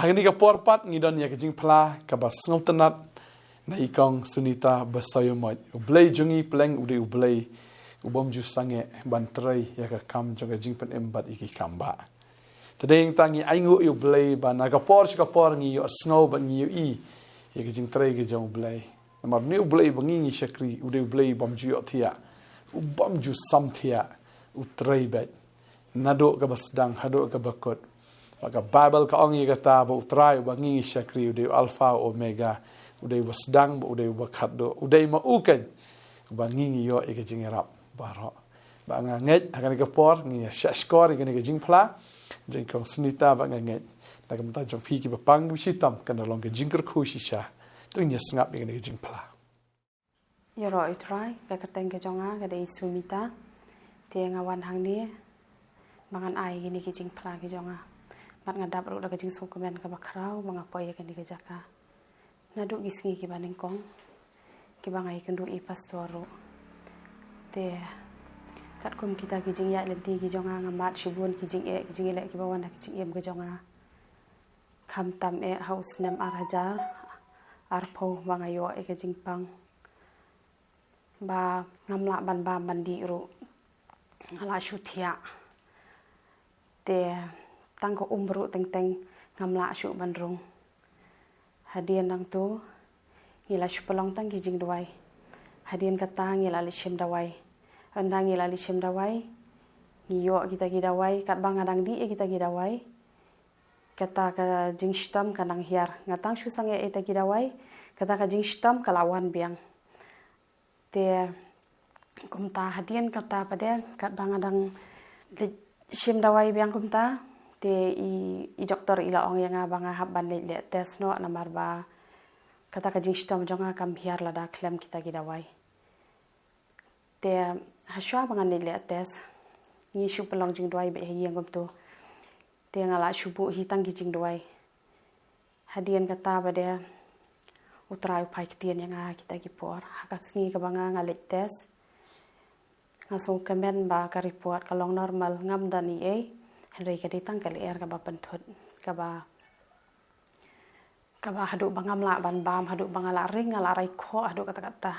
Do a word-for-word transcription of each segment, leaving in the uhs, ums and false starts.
Ha kane ka por pat ngi don ïa ka jingphla kaba sngewtynnat na i kong Sunita Basaiawmoit. U Blei jong ngi pleng u dei u Blei u bym ju sangeh ban trei ïa ka kam jong ka jingpynim bad ïa ki kam ba. Te dei ngi tang ngi ainguh ïa u Blei ba na ka por sha ka por ngi ïohsngew bad ngi ïohi ïa ka jingtrei ka jong u Blei. Namar une u Blei ba ngi ngi shakri u dei u Blei u bym ju ïohthiah, u bym ju samthiah, u trei beit. Naduh kaba sdang haduh kaba kut. Ba ka Baibl ka ong ïa kata ba u Trai uba ngi ngi shakri u dei u Alpha u Omega, u dei uba sdang bad u dei uba khatduh, u dei ma u keiñ uba ngi ngi ïoh ïa ka jingïarap baroh. Ba nga ngeit ha kane ka por ngi ïa shahshkor ïa kane ka jingphla jong i kong Sunita, ba nga ngeit na ka bynta jong phi kiba pang kiba shitom kan da long ka jingkyrkhu shisha. To ngin ïa sngap ïa kane ka jingphla. Ïaroh ïa u Trai, ka kyrteng ka jong nga ka dei Sunita. Te nga wan hangne ba ngan ai kine ki jingphla ki jong nga. Bad nga dap ruh da ka jingsngewkmen kaba khraw ba nga poi ïa kane ka jaka. Naduh ki sngi kiba nyngkong kiba nga ïakynduh ïa i pastor ruh. Te katkum kita ki jingïaid lynti ki jong nga, nga mad shibun ki jingeh ki jingeh leh kiba wan na ki jingim ka jong nga. Khamtam eh ha u snem ar hajar arphew ba nga ïoh ïa ka jingpang ba ngam lah ban bam ban dih ruh, nga lah shu thiah. Te tang ka um ruh teng teng ngam lah shuh ban rung. Hadien nangtu ngi la shu pynlong tang ki jingduwai. Hadien kata ngi la leit shim dawai. Ynda ngi la leit shim dawai ngi ïoh kita ki dawai, katba nga dang dih ïa kita ki dawai kata ka jingshitom ka nang hiar. Nga tang shu sangeh ïa kita ki dawai, kata ka jingshitom ka la wan biang. Te kumta hadien kata pat de katba nga dang leit shim dawai biang kumta, te i, i doktor i la ong ïa nga ba nga hap ban leit leh test noh namar ba kata ka jingshitom jong nga kam hiar lada khlem kita ki dawai. Te hashwa ba ngan leit leh test ngi shu pynlong jingduwai beit ha ïing kumtu. Te nga lah shu buh hi tang ki jingduwai. Hadien kata pat de u Trai u phai ktien ïa nga ha kita ki por. Ha ka sngi kaba nga nga leit test, nga sngewkmen ba ka report ka long normal, ngam don ei ei. Hynrei ka dei tang ka lyer kaba pynthut, kaba, kaba haduh ba ngam lah ban bam, haduh ba nga lah ring, nga lah rai khoh haduh katta katta.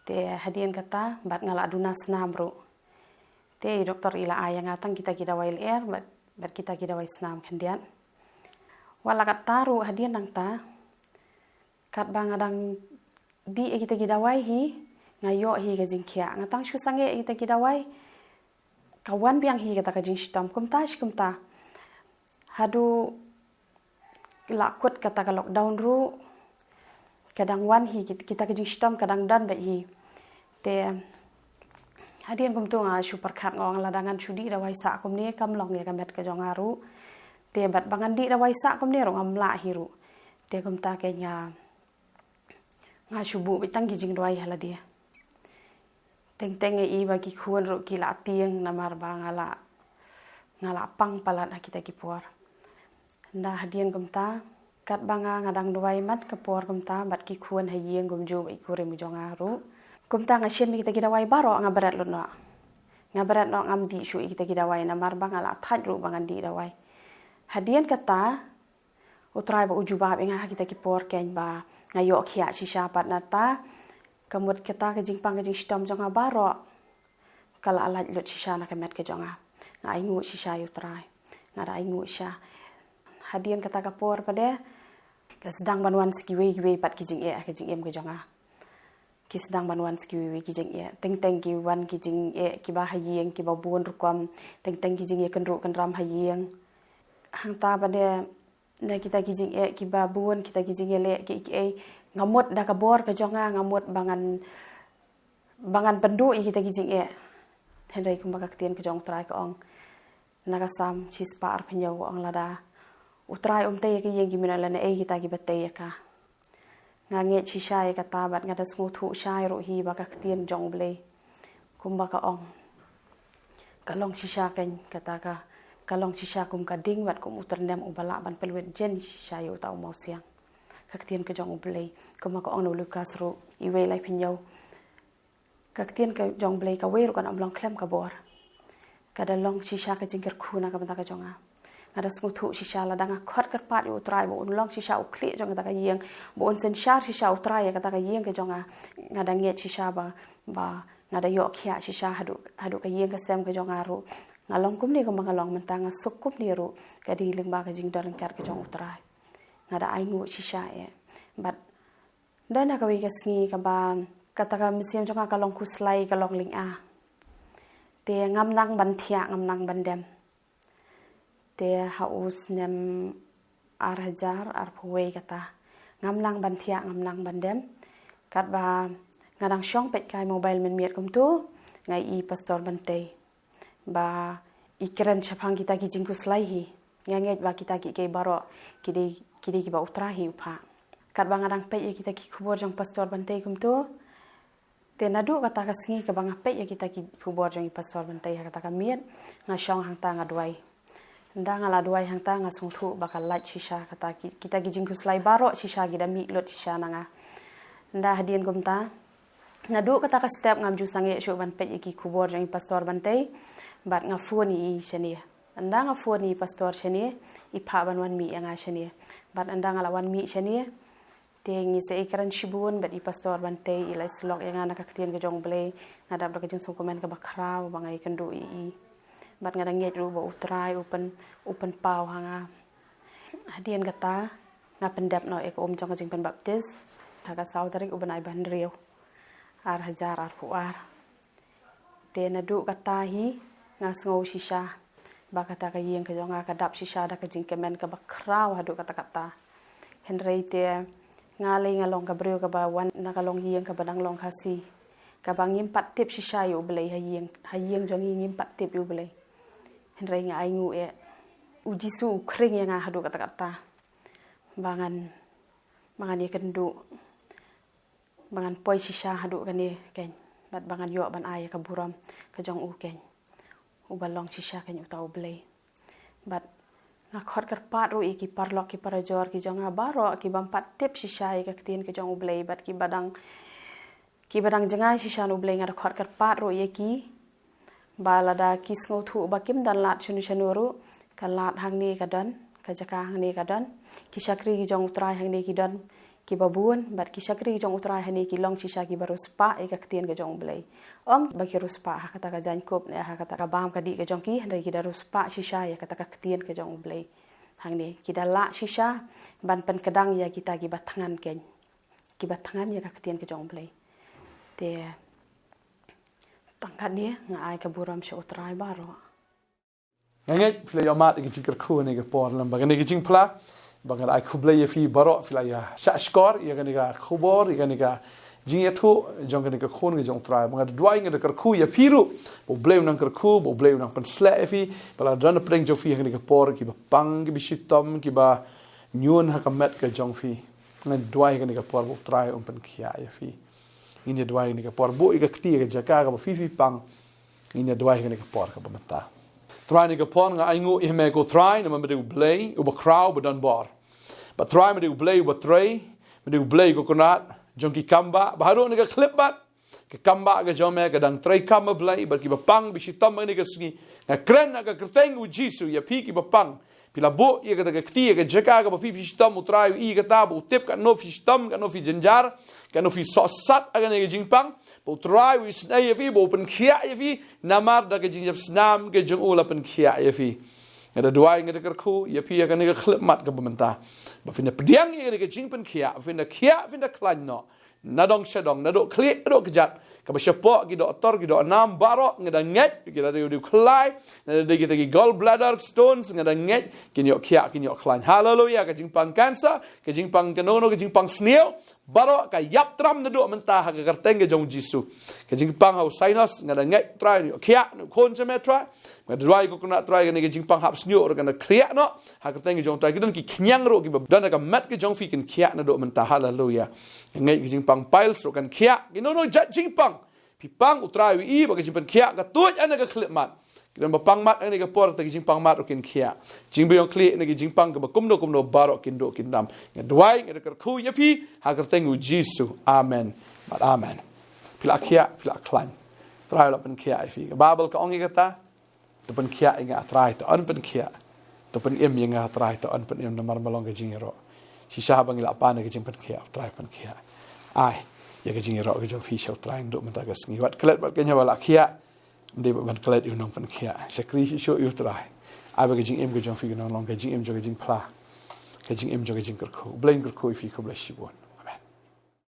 Te hadien kata bad nga lah duna snam ruh. Te i doktor i la ai ïa nga tang kita ki dawai lyer bad, bad kita ki dawai snam khyndiat. Wat la katta ruh hadien nangta katba nga dang dih ïa kita ki dawai hi, nga ïoh hi ka jingkhiah. Nga tang shu sangeh ïa kita ki dawai ka wan biang hi kata ka jingshitom. Kumta shi kumta haduh la kut kata ka lockdown ruh ka dang wan hi, kit-, kita ka jingshitom ka dang don beit hi. Te hadien kumtu nga shu pyrkhat, nga ong lada ngan shu dih dawai sah kumne kam long ïa ka met ka jong nga ruh. Te bad ba ngan dih dawai sah kumne ruh ngam lah hi ruh. Te kumta keiñ nga, nga shu buh beit tang ki jingduwai ha lade. Teng teng ïa i ba ki khun ruh ki la tieng namar ba nga la, nga la pang palat ha kita ki por. Ynda hadien kumta katba nga, nga dang duwai man ka por kumta bad ki khun ha ïing kumjuh bad i kurim jong nga ruh. Kumta nga shim ïa kita ki dawai baroh, nga bret lut noh. Nga bret noh, ngam dih shuh ïa kita ki dawai namar ba nga la thait ruh ba ngan dih dawai. Hadien kata u Trai ba u jubab ïa nga ha kita ki por keiñ ba nga ïoh khiah shisha pat nangta. Ka mut kata ka jingpang ka jingshitom jong nga baroh ka la lait lut shisha na ka met ka jong nga. Nga ainguh shisha ïa u Trai. Nga da ainguh shisha. Hadien kata ka por pat de ka sdang ban wan sa kiwei kiwei pat ki jingeh ha ka jingim ka jong nga. Ki sdang ban wan sa kiwei kiwei ki jingeh. Teng teng ki wan ki jingeh kiba ha ïing kiba bun rukom. Teng teng ki jingeh kynruh kynram ha ïing. Hangta pat de na kita ki jingeh kiba bun, kita ki jingeh leh ki, ki, eh, nga mut da ka bor ka jong nga, nga mut ba ngan, ba ngan pynduh ïa kita ki jingeh. Hynrei kumba ka ktien ka jong u Trai ka ong na ka Salm shispah arphew hynñiew ka ong lada u Trai um tei ïa ka ïing ki mino lane ei kita kiba tei ïa ka. Nga ngeit shisha ïa kata bad nga da sngewthuh shai ruh hi ba ka ktien jong u Blei kumba ka ong ka long shisha keiñ, kata ka, ka long shisha kum ka ding bad kum u tyrnem uba lah ban pynwit jin shisha ïa uta u mawsiang. Ka ktien ka jong u Blei kumba ka ong na u Lukas ruh iwei laiphew hynñiew. Ka ktien ka jong u Blei kawei ruh kan ym long khlem ka bor. Ka da long shisha ka jingkyrkhu na ka bynta ka jong nga. Nga da sngewthuh shisha lada nga khot kyrpad ïa u Trai ba un long shisha u khlieh jong kata ka ïing, ba un synshar shisha u Trai ïa kata ka ïing ka jong nga. Nga da ngeit shisha ba, ba nga da ïoh khiah shisha haduh, haduh ka ïing ka sem ka jong nga ruh. Nga long kumne kumba nga long mynta, nga suk kumne ruh, ka dei lyngba ka jingdon ryngkat ka jong u Trai. Nga da ainguh shisha eh. Bad da na kawei ka sngi kaba, kata ka mynsiem jong nga ka long khuslai, ka long lynga. Te ngam nang ban thiah, ngam nang ban dem. Te ha u snem ar hajar arphew wei kata, ngam nang ban thiah, ngam nang ban dem. Katba nga dang shong peit kai mobile mynmiet kumto, nga ïohi Pastor Bantei ba i kren shaphang kita ki jingkhuslai hi. Nga ngeit ba kita kiei kiei baroh ki dei, ki dei kiba u Trai hi u phah. Katba nga dang peit ïa kita ki khubor jong Pastor Bantei kumto, te naduh kata ka sngi kaba nga peit ïa kita ki khubor jong i Pastor Bantei ha kata ka miet, nga shong hangta nga duwai. Ynda nga la duwai hangta, nga sngewthuh ba ka lait shisha kata ki, kita ki jingkhuslai baroh shisha ki da mih lut shisha na nga. Ynda hadien kumta, naduh kata ka step ngam ju sangeh shuh ban peit ïa ki khubor jong i Pastor Bantei, bad nga phone ïa i shane. Ynda nga phone ïa i Pastor shane, i phah ban wan mih ïa nga shane. Bad ynda nga la wan mih shane, te ngi sa ïakren shibun bad i Pastor Bantei, i la ïasyllok ïa nga na ka ktien ka jong U Blei. Nga dap da ka jingsngewkmen kaba khraw ba nga ïakynduh ïa i. Bad nga da ngeit ruh ba u Trai u pyn, u pynpaw ha nga. Hadien kata, nga pyndep noh ïa ka um jong ka jingpynbaptis ha ka saw tarik u bnai ba hynriew, ar hajar arphew ar. Te naduh kata hi, nga sngew shisha ba kata ka ïing ka jong nga ka dap shisha da ka jingkmen kaba khraw haduh katta katta. Hynrei te nga lei nga long ka briew kaba wan na ka longïing kaba dang long Khasi, kaba ngim pat tip shisha ïa U Blei. Ha ïing, ha ïing jong ngi ngim pat tip ïa U Blei. Hynrei nga ainguh eh, U Jisu u khring ïa nga haduh katta katta, ba ngan, ba ngan ïakynduh, ba ngan poi shisha haduh kane keiñ, bad ba ngan ïoh ban ai ïa ka burom ka jong u keiñ, uba long shisha keiñ uta U Blei. Bad nga khot kyrpad ruh ïa ki paralok ki parajor ki jong nga baroh ki bym pat tip shisha ïa ka ktien ka jong U Blei, bad kiba dang, kiba dang jngai shisha na U Blei, nga da khot kyrpad ruh ïa ki. Ba lada ki sngewthuh ba kim don lad shano shano ruh, ka lad hangne ka don, ka jaka hangne ka don. Ki shakri ki jong U Trai hangne ki don kiba bun, bad ki shakri ki jong U Trai hangne ki long shisha kiba riewspah ïa ka ktien ka jong U Blei. Ym ba ki riewspah ha kata ka jaiñkup ne ha kata ka bam ka dih ka jong ki, hynrei ki da riewspah shisha ïa kata ka ktien ka jong U Blei. Hangne ki da lah shisha ban pynkdang ïa kita kiba thngan keiñ, kiba thngan ïa ka ktien ka jong U Blei. Te tang katne, nga ai ka burom sha U Trai baroh. Nga ngeit phi la ïohmad ïa ka jingkyrkhu ha kane ka por lem bad kane ka jingphla. Bad nga da ai khublei ïa phi baroh phi la ïa shahshkor ïa kane ka khubor, ïa kane ka jingïathuh jong kane ka khun ka jong U Trai. Bad nga da duwai, nga da kyrkhu ïa phi ruh ba U Blei un nang kyrkhu, ba U Blei un nang pynshlur ïa phi. Ba lada don napdeng jong phi ha kane ka por kiba pang, kiba shitom, kiba ñiun ha ka met ka jong phi, nga da duwai ha kane ka por ba U Trai un pynkhiah ïa phi. Ngin ïa duwai ha kane ka por, buh ïa ka kti ha ka jaka kaba phi, phi pang. Ngin ïa duwai ha kane ka por kaba mynta. Trai, ha kane ka por nga ainguh ïa me ko Trai, namar me dei U Blei uba khraw, uba don bor. Bad Trai, me dei U Blei uba trei, me dei U Blei ko Kynrad jong ki kam bah. Bad haduh kane ka khyllipmat, ka kam bah ka jong me ka dang trei kam, ah Blei, bad kiba pang ba shitom ha kane ka sngi, nga kren ha ka kyrteng U Jisu ïa phi kiba pang. Phi la buh ïa kata ka kti ha ka jaka kaba phi, phi shitom, U Trai u i kata, ba u tip katno phi shitom, katno phi jynjar, katno phi sohsat ha kane ka jingpang. Ba U Trai u isynei ïa phi, ba u pynkhiah ïa phi, namar da ka jingïap snam ka jong u la pynkhiah ïa phi. Nga da duwai, nga da kyrkhu ïa phi ha kane ka khyllipmat kaba mynta, ba phin da pdiang ïa kane ka jingpynkhiah, ba phin da khiah, phin da khlaiñ noh. Nadong shadong, naduh khlieh haduh kjat, kaba shapoh ki doktor, ki dohnam baroh, nga da ngeit, ki da dei u dei u khlaiñ, nga da dei kita ki gallbladder stones, nga da ngeit kin ïoh khiah, kin ïoh khlaiñ. Haleluya. Ka jingpang cancer, ka jingpang kano kano, ka jingpang sniew, baroh ka ïap tram naduh mynta ha ka kyrteng ka jong U Jisu. Ka jingpang ha u sinus, nga da ngeit Trai, kin ïoh khiah na u khun jong me Trai. Nga da duwai ko Kynrad Trai, kane ka jingpang hap shñiuh ruh kan da khiah noh ha ka kyrteng ka jong U Trai. Ki don ki khñiang ruh kiba don ha ka met ka jong phi, kin khiah naduh mynta. Haleluya. Nga ngeit ka jingpang piles ruh kan khiah. Kino kino jait jingpang phi pang, U Trai u i ba ka jingpynkhiah ka tuid ha kane ka khyllipmat. Ki don ba pang mat ha kane ka por, te ki jingpang mat ruh kin khiah. Jingbiang khlieh na ki jingpang kaba kumno kumno baroh kin duh kin dam. Nga duwai, nga da kyrkhu ïa phi ha ka kyrteng U Jisu. Amen. Bad amen. Phi la khiah, phi la khlaiñ. Trai u la pynkhiah ïa phi. Ka Baibl ka ong ïa kata, to pynkhiah ïa nga Trai, to yn pynkhiah. To pynim ïa nga Trai, to yn pynim namar ma long ka jingïaroh. Shisha ba ngi la pan ka jingpynkhiah, Trai pynkhiah. Ai ïa ka jingïaroh ka jong phi sha u Trai naduh mynta ka sngi. Wat klet bad ka ñiaw ba la khiah. Ym dei ban klet ïa u nongpynkhiah. Shakri shisha ïa u Trai. Ai ba ka jingim ka jong phi kan long ka jingim jong ka jingphla, ka jingim jong ka jingkyrkhu. U Blei un kyrkhu ïa phi, khublei shibun.